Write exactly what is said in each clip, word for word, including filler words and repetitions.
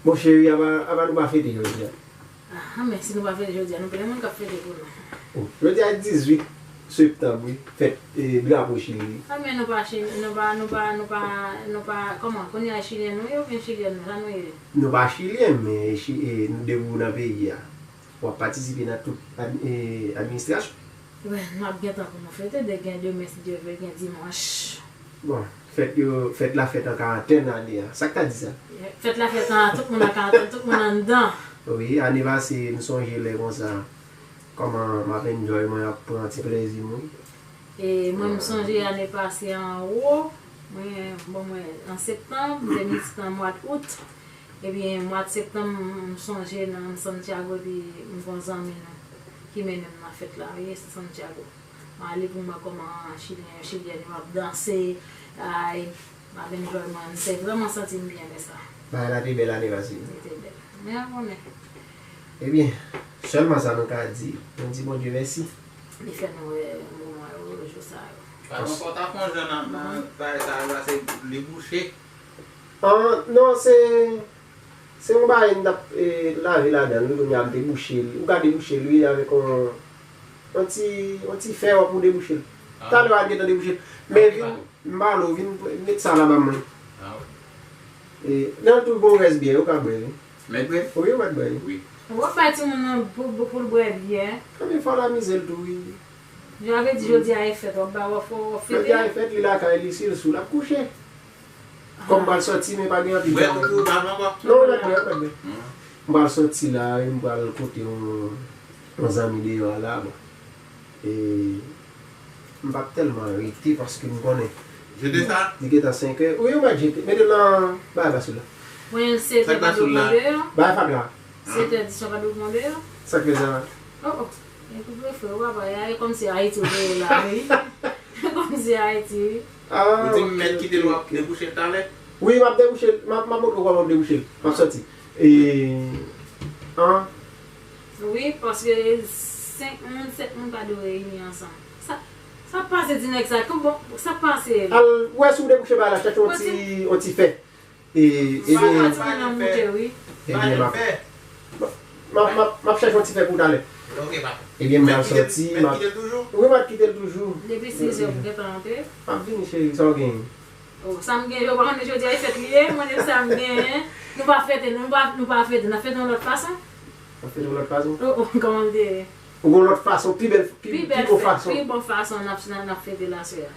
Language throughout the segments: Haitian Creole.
Bon, cheri, apa, apa nou pa fete jodi a? Ah, men si nou pa fete jodi a, nou plen moun k ap fete pou nou. Oh, jodi a dizuit septanm, wi, fèt, eh, drapo Chili, wi. Ah, men nou pa Chili, nou pa, nou pa, nou pa, nou pa, kòman, kounye a chilyen nou ye oubyen chilyèn nou, sa nou ye? Nou pa chilyen, men chi-, eh, nou de pou nan peyi a. W ap patisipe nan tout ad-, eh, administrasyon. Wi, n ap gentan pou nou fete, de gen demen, si Dye vle, gen dimanch. Bon, fèt yo, fèt la fèt an karantèn ane a. Sa k ta di sa? Fèt la fèt an, tout moun an karantèn, tout moun anndan. Wi, ane pase, m sonje lè konsa, kòman m ap enjoy, mwen ap pran ti plezi m, wi. E mwen, m sonje ane pase an wo, mwen, bon, mwen, an septanm, m te vin isit nan mwa d out. Ebyen, mwa d septanm, m sonje nan Santiago, epi m gon zanmi nou ki mennen m nan fèt la, wi, se Santiago. M ale pou m wè kòman chilyen yo, chilyèn yo ap danse, ay, m ap enjoy mwen, m te vrèman santi m byen lè sa. Bagay la te bèl ane pase. Li te bèl. Men a konnen. Ebyen, sèlman sa nou ka di, nou di Bondye mèsi. Li fè nou wè moman yo, jou sa yo. Patwon, fò w ta fè yon jan nan, nan bagay sa yo, pase li bouche. Ah, non, se, se yon bagay m t ap, eh, lave ladan l, wi, kounye a m debouche l. Ou ka debouche l, wi, avèk yon, yon ti, yon ti fè w ap pou debouche l. Ah. Talè w a gentan debouche l. Men vin, m pale w, vin met sa la ban mwen. Ah, wi. E, nan tou gon rès byè, ou ka bwè, wi. Mèt bwè? Wi, ou mèt bwè, wi. Wi. W ap bay timoun nan pou, pou, pou l bwè byè. Anben, fò l amize l tou, wi. Jan vle di jodi a e fèt, w ap ba, w ap fè, w ap fete. Jodi a e fèt, li lakay li, si l sou, l ap kouche. Kòm m pral sòti, men pa gen anpil tan. Bwè tou, tou, pa ankò? Non, mwen pral bwè, mwen pral bwè. Hmm. M pral sòti la, m pral kote yon, yon zanmi deyò a la, bon. E m p ap tèlman rete paske m konnen. Jete sa? Li gentan senk è. Wi, ou mèt jete. Mete l nan bagay basou la. Mwen, sete pa dwe pran deyò. Bagay fatra. Sete di swa pa dwe pran deyò. Sa k fè sa? Oh, oh. E pou vre frè, w ap, e kòmsi Ayiti w te ye la, wi. Kòmsi Ayiti, wi. Ah, ou di m mèt kite l, w ap debouche l talè? Wi, m ap debouche l. M ap, m ap montre w kòman m debouche l. M ap sòti. E, an? Wi, paske senk moun, sèt moun pa dwe reyini ansanm. Sa, sa pase di nèg sa? Bon, sa pase? Al, w wè si w debouche bagay la, chèche yon ti, yon ti fè. E, ebyen, ebyen, m ap, m ap, m ap, m ap chèche yon ti fè pou talè. Ebyen, m pral sòti, m ap, wi, m ap kite l toujou. Depi sizè, ou gentan antre? M ap vini, cheri, sa w genyen? Oh, sa m genyen, yo pa konnen jodi a e fèt li ye, mwen menm sa m genyen. Nou pa fete, nou pa, nou pa fete, n ap fete yon lòt fason. N ap fete yon lòt fason? Oh, oh, kòman m te ye? Ou gon lòt fason, pi bèl, pi, pi bon fason. Pi bon fason n ap, n ap fete l aswè a.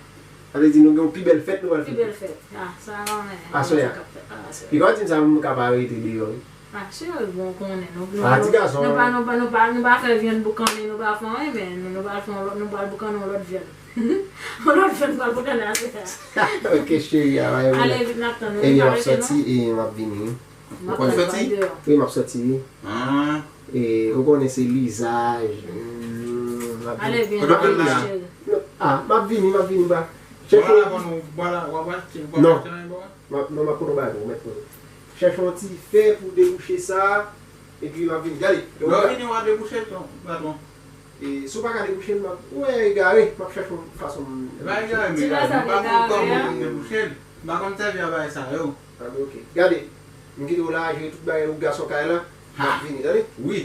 Sa vle di nou gen yon pi bèl fèt nou pral fete. Pi bèl fèt. Ah, sa, aswè a. Pi kòm di m sa, m ka pa rete deyò, wi. Ah, cheri, bon, konnen nou, nou, nou pa, nou pa, nou pa, nou pa fè vyann boukannen, nou pa fè anyen, men nou, nou pral fè yon lòt, nou pral boukannen yon lòt vyann. Yon lòt vyann pral boukannen aswè a. Ok, cheri, a, ale vit, n ap tann ou. Ebyen, m ap sòti e m ap vini. Ou konn sòti? Wi, m ap sòti, wi. Ah. E, ou konnen se lizaj. Mm, m ap vini. Ale byen, cheri. Ah, m ap vini, m ap vini, ba. Chèche. Bò la, bò la, w ap achte, w ap achte anyen bò a? M ap, non, m ap pote yon bagay pou ou, mèt poze. Chèche yon ti fè pou debouche sa, epi m ap vini. Gade. Lè w vini, w a debouche l, patwon. E, si w pa ka debouche l, m ap, ou wè, egare, m ap chèche yon fason m. E pa egare, men egare, m pa konn kòman pou m debouche l. M pa konn sèvi a bagay sa yo. Ah, men ok. Gade, m kite w la, jere tout bagay ou gason kay la. M ap vini, tande? Wi.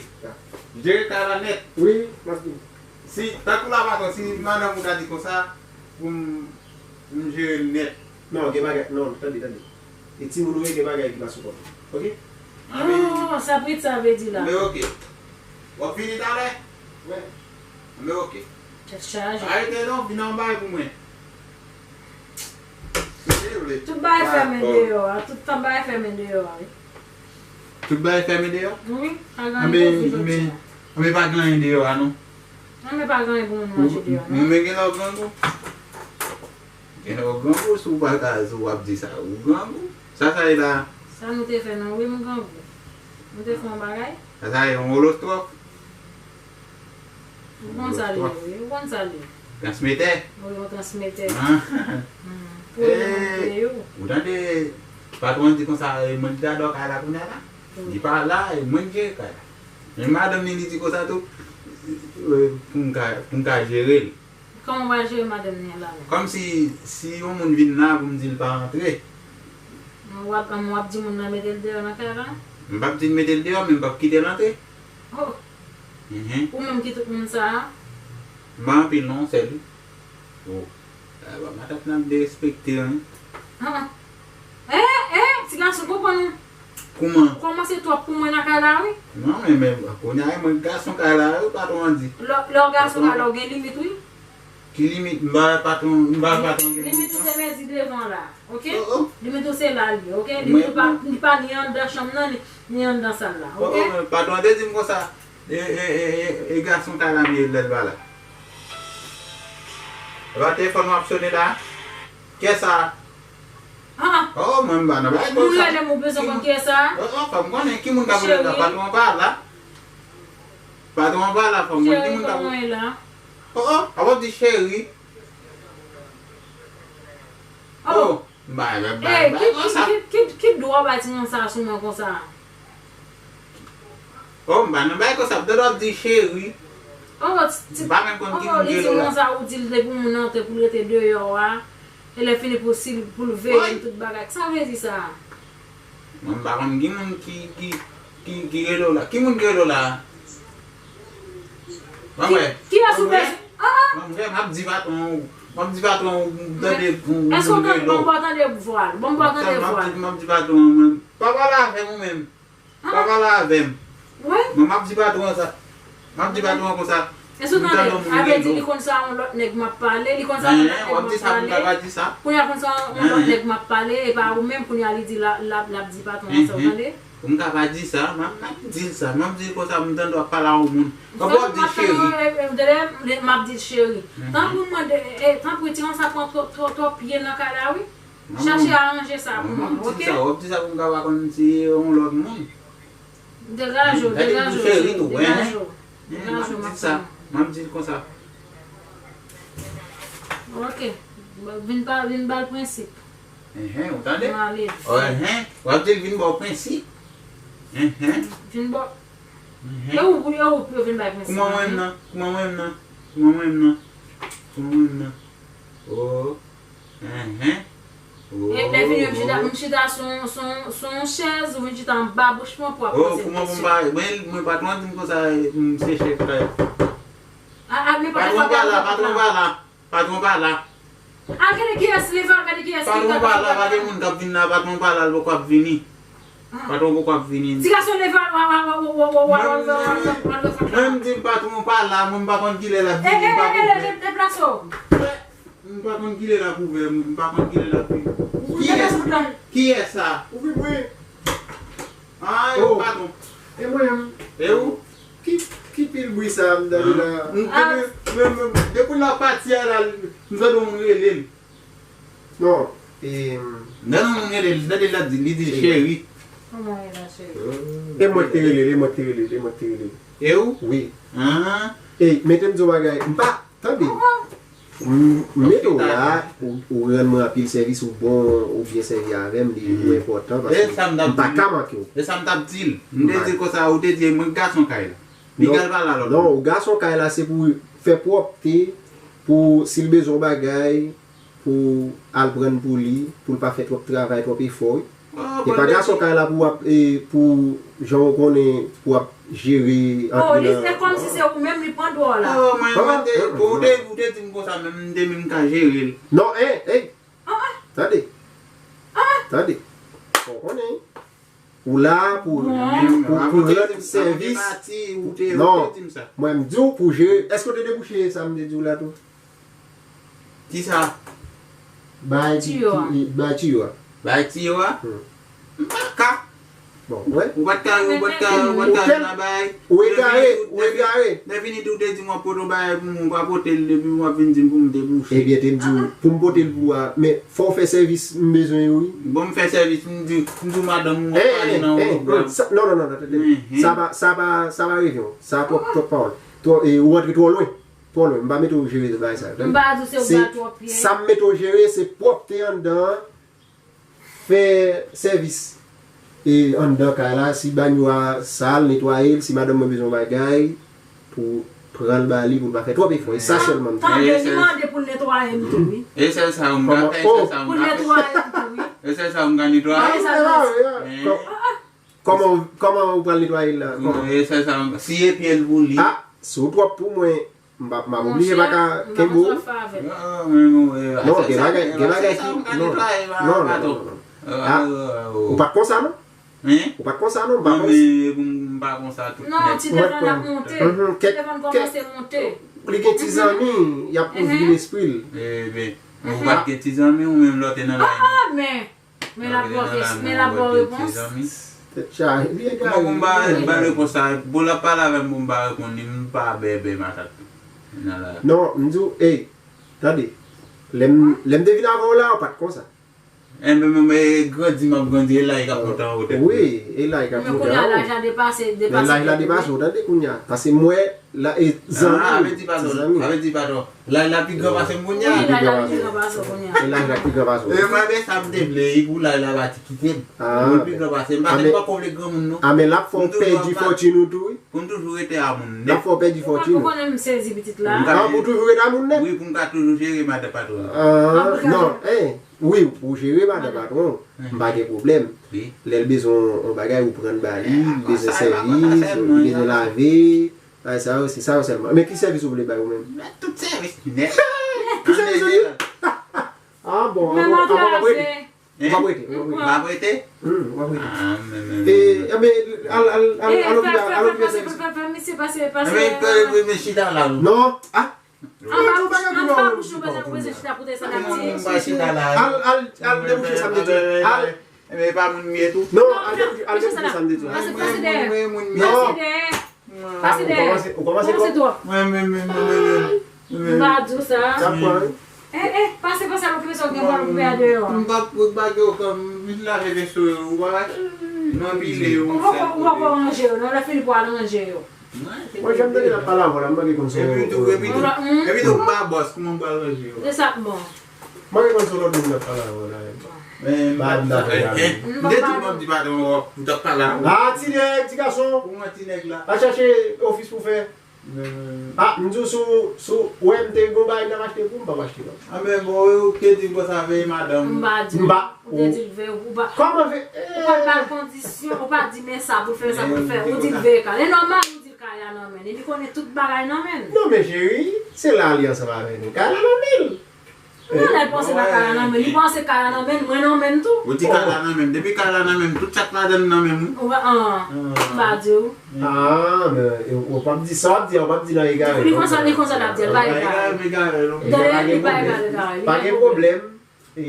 Jere kay la nèt. Wi, m ap vini. Si, tankou la, patwon, si madanm ou ta di konsa, pou m, m jere l nèt. Non, gen bagay, non, tande, tande. E timoun ou ye, gen bagay ki pa sou kont ou. Ok? Anben. Oh, sa Pritza vle di la. Anben, ok. W ap vini talè? Wi. Anben, ok. Tèt chaje. Arete non, vin anba pou mwen. Si w vle. Tout bagay fèmen deyò a, tout tan bagay fèmen deyò a, wi. Tout bagay fèmen deyò? Wi, pa gen anyen pou fè jodi a. Anben, anben, pa gen anyen deyò a, non. Anben, pa gen anyen pou nou manje deyò, non. Men gen lè w grangou. Gen lè w grangou, si w pa ka, si w ap di sa, ou grangou. Sa, sa ye la? Sa nou te fè, non, wi, m grangou. Nou te fè yon bagay. Sa, sa ye yon olostwòf. Ou konn sa l ye, wi. Ou konn sa l ye. Transmetè. Wi, yon transmetè. Ah. Hmm. Pou yo, eh, pou yo. Ou tande patwon di konsa, eh, mwen ki gadò kay la kounye a la. Wi. Li pa la, eh, mwen ki jere kay la. Men madanm li, li di konsa tou, eh, pou m ka, pou m ka jere l. Kòman w pral jere madanm li an la menm? Kòmsi, si yon moun vin la pou m di l pa antre. W ap, w ap di moun nan mete l deyò nan kay la? M p ap di l mete l deyò, men m p ap kite l antre. Oh. Mhm. Ou menm ki tout moun sa a? M pa anpil non, sèl. Oh. Eh, ba matant nan ap derespekte, wi. Ah, ah. Eh, eh, ti gason, konprann ou? Kouman? Ou kòmanse twòp pou mwen nan kay la, wi. Non, men, men, kounye a, mwen gason kay la, wi, patwon an di. Lè, lè w gason kay la, ou gen limit, wi. Ki limit? M ba patwon, m ba patwon gen limit, non. Limit ou se mezi devan la, oke? Oh, oh. Limit ou se la l ye, oke? Limit ou pa, li pa ni anndan chanm nan, ni, ni anndan sal la, oke? Oh, oh, patwon te di m konsa, e, e, e, e, e gason kay la m ye lè l pa la. Epa telefòn w ap sone la? Kiyès sa? Ah, ah. Oh, mwen m pa nan bagay konsa. Moun rele m, ou bezwen konn kiyès sa? Oh, oh, fò m konnen ki moun k ap rele la. Cheri. Patwon an pa la. Patwon an pa la, fò m konnen ki moun k ap rele. Cheri, kòman w ye la? Oh, oh, a w ap di cheri. Oh. Oh, m pa, m pa, m pa, eh, m pa ki, konsa. Ki, ki, ki, ki dwa w bay timoun sa sou mwen konsa? Oh, m pa nan bagay konsa, m tande w ap di cheri. Oh, ti, m pa menm konn ki oh, moun li di rele w la. Konsa, ou di l depi moun antre pou l rete deyò a. E lè fini pou si l, pou l veye l tout bagay. Sa vle di sa? Mwen, m pa konn ki moun ki, ki, ki, ki rele w la. Ki moun ki rele w la? Mwen, ki, wè. Kiyès ou bezwen? Ah, ah. Mwen, wè, m ap di patwon, m ap di patwon, m tande, m, m rele w. Èske w tande? Bon, m pa tande vwa l. Bon, m pa tande vwa l. M ap di, m ap di patwon, mwen. Pa pale avè m ou menm. Ah. Pa pale avè m. Wi. Mwen, m ap di patwon an sa. M ap di patwon an konsa. Èske w tande? Sa vle di li konn se a yon lòt nèg m ap pale, li konn se a yon lòt nèg m ap pale. Hein, w ap di sa pou m ka pa di sa. Kounye a konn se a yon lòt nèg m ap pale, e pa ou menm, kounye a li di l ap, l ap, l ap di patwon an sa, w tande? Pou m ka pa di sa, m ap, m ap di l sa. M ap di l konsa, m tande w ap pale a yon moun. Konprann w ap di cheri. M ap di l cheri. Tanpri mande, eh, tanpri, ti konsa pran twòp, twòp, twòp pye nan kay la, wi. Chache aranje sa pou mwen, oke? Mwen, mwen ap di sa, w ap di sa pou m ka pa konn si e yon lòt moun. Degaje w, degaje w, cheri, degaje w. Mwen ap di sa, mwen ap di l konsa. Oke. Vin pa, vin ba l prensip. Enhen, ou tande? Mwen ale. Oh, enhen, w ap di l vin ba w prensip. Enhen. Vin ba w. E ou, e ou pou yo vin bay prensip. Kouman mwen menm nan? Kouman mwen menm nan? Kouman mwen menm nan? Kouman mwen menm nan? Oh. Enhen. E lè fini, m chita, m chita sou, sou, sou yon chèz, ou vin chita anba bouch mwen pou ap poze kesyon. Oh, kouman pou m pa, mwen, mwen patwon an di m konsa, m se chèf la. A, a, men pa, patwon pa la, patwon pa la. Patwon pa la. A, gade kiyès li, gade kiyès li, patwon pa la, pa gen moun k ap vin la, patwon pa la, l poko ap vini. Patwon poko ap vini. Ti gason leve al, al, al, al, al, al, al, al, al, al. Mwen, m di patwon pa la, mwen m pa konn kilè l ap vini, m pa konprann. E, e, e, e, deplase w. M pa konn kilè l ap ouvè, m pa konn kilè l ap vini. Kiyès? Kiyès sa? Ouvri mwen. Ah, e ou patwon. E mwen menm. E ou? Ki, ki pil bri sa a m tande la? M tande, men, men, depi l ap pati a la, m tande yon moun rele l. Non, e, m tande yon moun rele l, m tande l ap di, li di l cheri. Kòman w ye la, cheri? E mwen k te rele l, e mwen k te rele l, e mwen k te rele l. E ou? Wi. Ah. Ey, mete m di w bagay, m pa, tande. M, m mete w la, ou, ou rann mwen anpil sèvis, ou bon, ou byen sèvi avè m, li, ou enpòtan, paske m pa ka manke w. E sa m t ap di l. M te di l konsa, ou te di mwen gason kay la. Miguel pa la lòt. Non, ou gason kay la, se pou fè pwòpte, pou si l bezwen yon bagay, pou al pran pou li, pou l pa fè twòp travay, twòp efò, wi. E pa gason kay la pou w ap, e, pou jan w konnen, pou w ap jere antre nan. Oh, li fè kòmsi se ou menm li pran dwò la. Oh, mwen, mwen te, ou te, ou te di m konsa, menm m te menm ka jere l. Non, en, ey. Tande. Tande. Fò w konnen. Ou la pou, pou, pou rann sèvis. Non. Mwen, m di w pou jere. Èske w te debouche sa m te di w la tou? Kisa? Bay tiyo a. Bay tiyo a. Bay tiyo a? M pa ka. Bon, wè. Ou pa t ka, ou pa t ka, ou pa t ka vin la bay. Ou egare, ou egare. Lè fini tou, te di m w ap pote yon bagay pou mwen, ou pa pote l, epi w ap vin di m pou m debouche. Ebyen, te m di w, pou m pote l pou ou a, men fò w fè sèvis m bezwen yo, wi. Bon, m fè sèvis, m di, m di w madanm ou ap pale nan yon lòt bra. Non, non, non, non, tande. Sa pa, sa pa, sa pa revyen w. Sa twòp, twòp pawòl. Twò, e, ou antre twò lwen. Twò lwen. M pa mete w jere bagay sa yo, tande. M pa di w se ou ba twòp pye. Sa m mete w jere, se pwòpte anndan an. Fè sèvis, e, anndan kay la, si banyo a sal, netwaye l, si madanm mwen bezwen yon bagay, pou pran l ba li, pou l pa fè twòp efò. E sa sèlman m di. Tande, li mande pou l netwaye m tou, wi. E sèl sa yo m ka fè, e sèl sa yo m ka fè. Pou l netwaye m tou, wi. E sèl sa yo m ka netwaye. E sa yo m ka fè. Kòman, kòman ou pral netwaye l la? Kòman? E, sa, sa, si e pye l pou li. Ah, si w twòp pou mwen, m pa, m ap oblije pa ka kenbe w. Non, gen bagay, gen bagay ki, non, non, non, non, non. Ah, ou pa t konsa, non? Ou pa t konsa, non, m pa konsa. Non, men m pa konsa tout nèt. Non, ti devan l ap monte. Ti devan l kòmanse monte. Li gen ti zanmi, y ap ouvri lespri l. Ebyen, ou pa t gen ti zanmi ou menm lè w te nan lay. Ah, men. Men l ap ba w kesyon, men l ap ba w repons. Tèt chaje, vye gari. Kòman pou m ba, ba repons sa? Bon, l ap pale avè m pou m ba reponn li, m pa bèbè makak. Non, m di w, ey, tande. Lè m, lè m te vin avè w la, ou pa t konsa. Enben, men, men, grandi, m ap grandi, e laj k ap monte anwo tèt mwen. Wi, e laj k ap monte anwo. Men kounye a, laj la depase, depase. Men laj la depase w, tande kounye a. Paske m wè, la, e zanmi, ti zanmi. Sa vle di pa twò. Laj la pi gran pase m kounye a. Wi, laj la pi gran pase w kounye a. E laj la pi gran pase w. E mwen, men sa m te vle, e pou laj la pati kite m. Mwen pi gran pase m. Paske m poko vle granmoun, non. A, men l ap fè w pèdi fòtin ou tou, wi. Pou m toujou rete a moun nèt. L ap fè w pèdi fòtin ou. Ou konnen m sezi pitit la. Ah, pou toujou rete a moun nèt? Wi, pou m ka toujou jere madan patwon. Ah, non, eh, wi, ou jere madan patwon. M pa gen pwoblèm. Lè l bezwen yon bagay, ou pran l ba li, li bezwen sèvis, li bezwen lave. Ay, sa yo, se sa yo sèlman. Men ki sèvis ou vle bay ou menm? Tout sèvis nèt. Ki sèvis ou di? Ah, bon, ah, bon, ah, bon, w ap rete. Hein? W ap rete, w ap rete. M ap rete? Hmm, w ap rete. Ah, men, men, e, men, men, al, al, al, al okipe, al okipe sèvis. Fè, fè, fè, fè, misye pase, pase. Men, men, men, chita la, non. Non, ah. Anba bouch, anba bouch ou bezwen, ou bezwen chita pou desann ati. Kòman moun pa chita la? Al, al, al debouche sa m te di. Al. Enben, e pa moun m ye tou. Non, al debouche, al debouche sa m te di. Pase, pase dèyè. Pase dèyè. Pase dèyè. Ou kòmanse, ou kòmanse twòp. Kòmanse twòp. Mwen, mwen, mwen, mwen, mwen, mwen. M pa di w sa. Sa pran. Eh, eh, pase, pase, al okipe sa w gen pou al okipe a deyò. M p ap bagay w kan m vin lave veso yo, ou pa wè? M anpile yo. Ou poko, ou poko ranje yo, non, lè fini pou al ranje yo. Mwen, janm tande l ap pale avè w la, m manke konn si w. Epi tou, epi tou, epi tou, m pa bòs, kòman m pral ranje yo? Se sa k bon. Mwen rekonèt se yon lòt moun k ap pale avè w la. Men, m pa di m ta fè la. M te di, m ap di patwon, w t ap pale avè w. Ah, ti nèg, ti gason. Pou mwen, ti nèg la. Al chache ofis pou fè. Ah, m di w, si w, si w wè m te gen yon bagay m t ap achte pou w, m p ap achte non. Ah, men bon, ou te di konsa veye madanm. M pa di. M pa. Ou te di l veye, ou pa. Kòman veye? Ou pa ba l kondisyon, ou pa di men sa pou l fè, sa pou l fè. Ou di l veye kay la. E nòmal, ou di l kay la nan men l. Epi konnen tout bagay nan men l. Non, men cheri, se la li ansanm avè nou. Kay la nan men l. Non, lè l panse l a kay la nan men l, li panse kay la nan men l, mwen nan men l tou. Ou di kay la nan men l. Depi kay la nan men l, tout sa k ladan l nan men m, wi. Ou pa, ah, m pa di w. Ah, men, e, w p ap di sa w ap di a, w p ap di nan egare. Li konsa, li konsa l ap di, l pa egare. Tande, li pa egare, egare. Pa gen pwoblèm. E,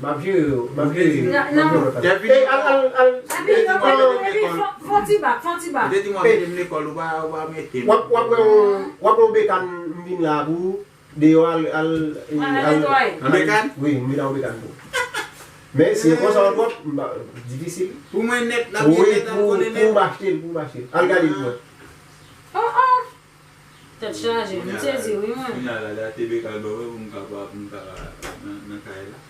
m ap jere yo, m ap jere yo. Nan, nan. E, al, al, al. Epi, epi, fon, fon ti bak, fon ti bak. Ou te di m w ap mete m lekòl, ou pa, ou pa mete m. W ap, w ap wè yon, w ap wè yon bekàn m vin la pou ou. Deyò al, al, al netwaye. An bekàn? Wi, m vin an bekàn tou. Men si e konsa w ap, m pa, difisil. Pou mwen nèt, l ap gen nèt, al konnen nèt. Wi, pou, pou m achte l, pou m achte l. Al gade l pou mwen. Oh, oh! Tèt chaje, m sezi wi mwen. Kounye a la, la te bekàn ban mwen pou m ka, pou m ka nan, nan kay la.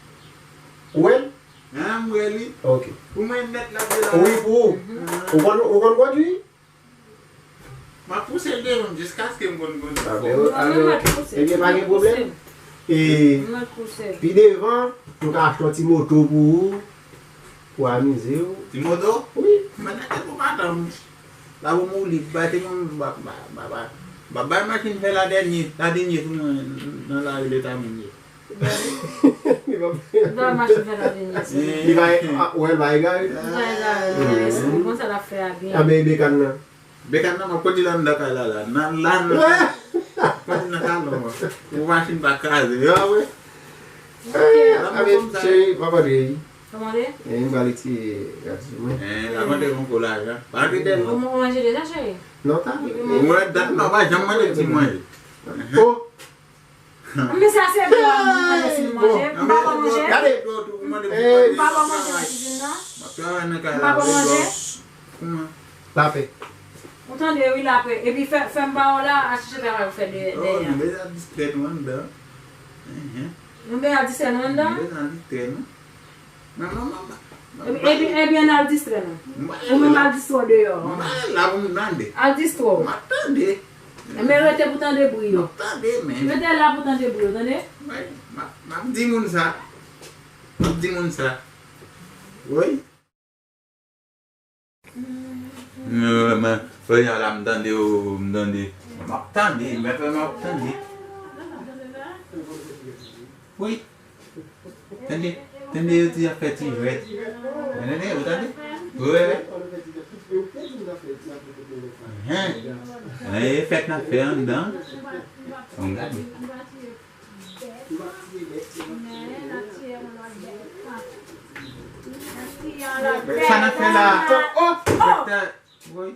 Ou wè l? An, m wè li. Ok. Pou mwen nèt, l ap gen la. Wi, pou ou. Ou konn, ou konn kondwi? M ap pouse l devan m jiskaske m konn kondwi fò. Ebyen, pa gen pwoblèm. E pi devan, nou ka achte yon ti moto pou ou, pou amize w. Ti moto? Wi. Mwen nan tèt ou pa tanm. La pou m ou lib, bay te mwen, m ap bay machin fè la dènye, la dènye tou nan, nan lari leta moun yo. Li pa, li pa, li pa egare. Li pa egare. Li konn sa l ap fè a byen. A, men e bekàn nan. Bekàn nan, mwen kote l anndan kay la, la. Nan, la, nan. Kote nan kalon, mwen. Pou machin pa kraze, yo, wi. Cheri, papa de. Kòman de? E, m pral etire gaz mwen. E, la mande yon kou lajan. Pa antre dèyè non. Ou manje deja, cheri? Non, ta. Mwen, dat, non, pa janm mande ti manje. Oh! Men sa se blan, m mande si l manje. M pa bon manje. Gade. M pa bon manje nan kizin nan. M pa bon manje. Lapè. Ou tande, wi, lapè. Epi fè, fè m pa wè la, a chèche travay ou fè dèyè a. Nou bezwen distrè nou anndan. Nou bezwen distrè nou anndan? Nou bezwen distrè nou. Epi, epi, epi, ann al distrè nou. Ou menm al distrè w deyò. Mwen la pou m tande. Al distrè w. M ap tande. Men rete pou tande bri yo. M ap tande, men. Rete la pou tande bri yo, tande? Wi, m ap, m ap di moun sa. M ap di moun sa. Wi. Mwen, mwen, mwen, la, m tande, m tande. M ap tande, mwen, mwen ap tande. Wi. Tande, tande, yo di y ap fè ti jwèt. Tande, ou tande? Wi, wi, wi. Hen. E fèt n ap fè anndan. Bon, gade. Sa n ap fè la? Doktè, wi.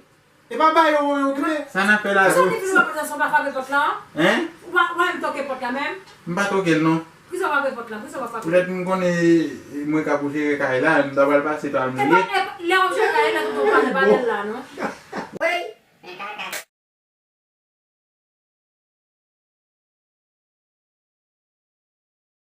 E pa ba yo, yo, yo, yo. Sa n ap fè la? Ou soti vin wè pòt la, sa w pa frape pòt la? Hein? Ou pa, ou pa menm toke pòt la menm? M pa toke l non. Poukisa w pa frape pòt la? Poukisa w pa frape? Poutèt m konnen, e, mwen k ap jere kay la, m ta pral pase pa l mwen ye. E pa, e pa, lè w ap jere kay la, tout ou pale, pale l la non.